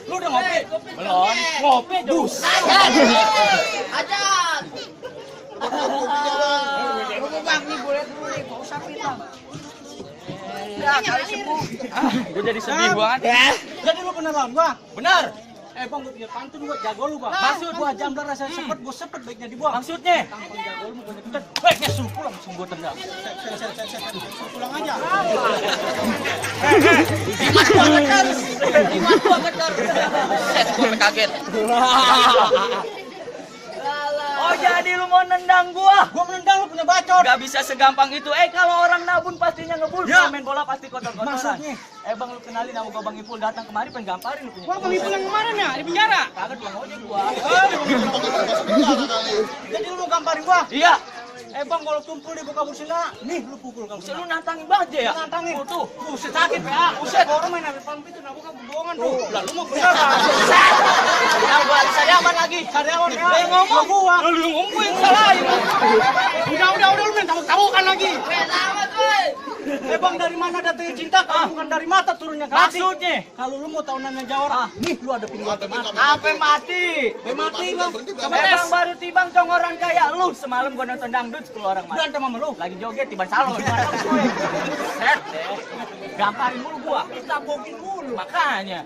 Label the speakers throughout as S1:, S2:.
S1: Lu udah ngopi? Belum. Ngopi jus.
S2: Ajan.
S3: Bang, nih boleh dulu nih, mau sapi bang.
S1: Ya, kali sembuh. Gue jadi sedih banget.
S3: Jadi lu bener lawan gua?
S1: Benar.
S3: Bang, gua punya pantun gua jago lu bang.
S1: Maksud
S3: gua jamblar rasanya sepet, gua sepet baiknya dibuang.
S1: Maksudnya?
S3: Tampang jago lu gua nyetet.
S1: Baiknya suku langsung gue tendang.
S3: Pulang aja.
S1: Imat gua getar. Set gue kaget. Oh jadi lu mau nendang gua?
S3: Gua menendang lu punya bacot.
S1: Gak bisa segampang itu. Kalau orang nabun pastinya ngebul.
S3: Ya.
S1: Main bola pasti kotor-kotoran.
S3: Maksudnya?
S1: Bang lu kenalin nama gua Bang Ipul datang kemari pengen gamparin lu punya.
S3: Gua Bang Ipul yang kemarin ya di penjara.
S1: Kagak tukang ojek gua.
S3: Jadi lu mau gamparin gua?
S1: Iya.
S3: Bang, kalau tumpul di buka busila, nih lu pukul kalau
S1: Buset lu nantangin banget ya?
S3: nantangin.
S1: Tuh.
S3: Buset sakit ya.
S1: Buset.
S3: Orang main ambil pampi itu, nah bukan bohongan tuh. Lah lu mau bener
S1: Yang gua ada sariawan lagi.
S3: Karyawan ya.
S1: Yang ngomong
S3: gua.
S1: Lu yang ngomong gua yang salahin.
S3: Udah lu main tabuk-tabukan lagi.
S2: Selamat, woi.
S3: Bang, dari mana datangnya cinta? Kalau bukan dari mata turunnya ke hati.
S1: Maksudnya?
S3: Kalau lu mau tahunan jawara, nih lu ada pinggul mati.
S1: Sampai mati.
S3: Mati bang.
S1: Bang baru tibang cong orang kayak lu. Semalam gua nonton dangdut 10 orang mati.
S3: Berantem sama lu.
S1: Lagi joget tiba salon. Set deh. Gamparin mulu gua.
S3: Tabokin mulu.
S1: Makanya.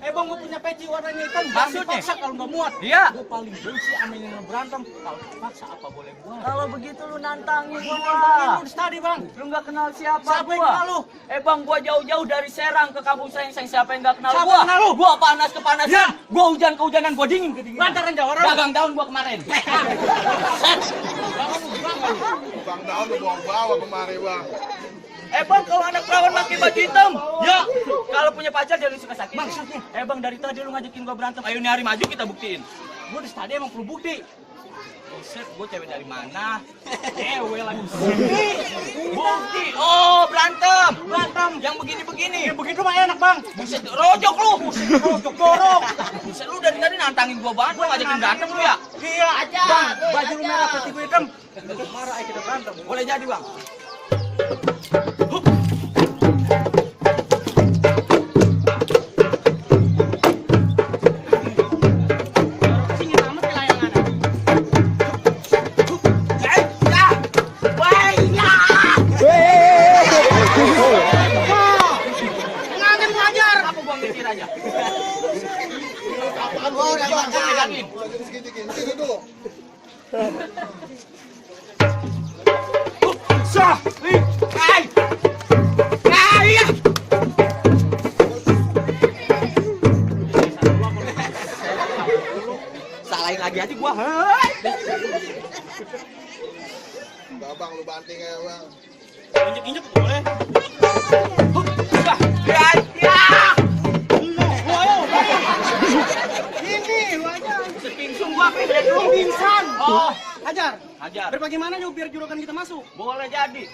S3: Bang, gua punya peci warnanya hitam.
S1: Maksudnya?
S3: Dipaksa kalau nggak muat.
S1: Iya.
S3: Gua paling benci sama yang berantem. Kalau dipaksa apa boleh buat.
S1: Kalau begitu lu nantangin
S3: Gua
S1: gua.
S3: nantangin lu tadi bang.
S1: Lu nggak kenal siapa
S3: Siapa yang
S1: gua?
S3: kenal lu?
S1: Bang gua jauh-jauh dari Serang ke Kampung Sayang siapa yang nggak kenal
S3: Siapa
S1: gua?
S3: kenal lu?
S1: Gua panas kepanasan.
S3: Ya.
S1: Gua hujan kehujanan, gua dingin kedinginan.
S3: Lantaran jawara.
S1: Dagang daun gua kemarin.
S4: Bang Daun lu bawa kemari bang.
S1: Bang kalau anak perawan pakai baju hitam, ya. Kalau punya pacar jangan suka sakit.
S3: Maksudnya?
S1: Bang dari tadi lu ngajakin gua berantem. Ayo nih hari maju kita buktiin.
S3: Gua di stadion emang perlu bukti.
S1: Buset, gua cewek dari mana? Cewek lagi. Bukti. Oh, berantem.
S3: Berantem.
S1: Yang begini-begini.
S3: Ya begitu mah enak bang.
S1: Buset, rojok lu.
S3: Rojok dorong.
S1: Buset, lu dari tadi nantangin gua banget. Lu ngajakin berantem lu ya?
S3: Iya.
S2: Aja.
S3: Bang, baju lu merah putih gue hitam. Marah aja kita berantem.
S1: Boleh jadi, Bang.
S3: Ngantem gua ajar.
S1: Apa gua ngetir aja?
S4: Apaan lu?
S1: Gua megangin.
S4: Lagi segini-gini sini dulu.
S1: Salahin lagi aja gua.
S4: Bang lu banting ya bang.
S3: Injek-injek boleh. Ini lu aja.
S1: Sepingsung gua apa
S3: Lu pingsan.
S1: Oh,
S3: Ajar.
S1: hajar.
S3: Berbagaimana yuk biar julukan kita masuk?
S1: Boleh jadi.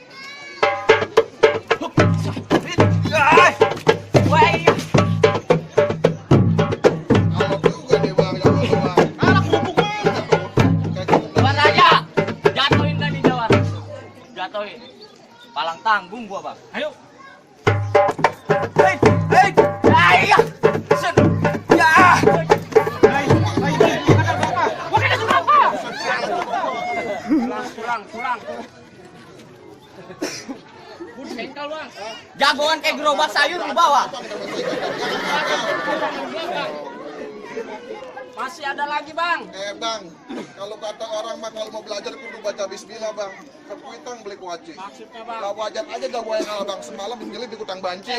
S4: Kalau juga nih bang, jago lu bang.
S3: Anak kerupuk gue.
S1: Buat aja. Jatuhin tadi jawar. Jatuhin. Palang tanggung gua, Bang. Ayo. Hei, hei. Ya. Set. Ya. Pulang. Jagoan kayak gerobak sayur lu bawa. Masih ada lagi, Bang.
S4: Bang, kalau kata orang mah kalau mau belajar kudu baca bismillah bang. Kekuitang beli kuaci.
S3: Maksudnya bang.
S4: Kalau wajar aja gak boleh ngalah bang. Semalam nyelip di kutang banci.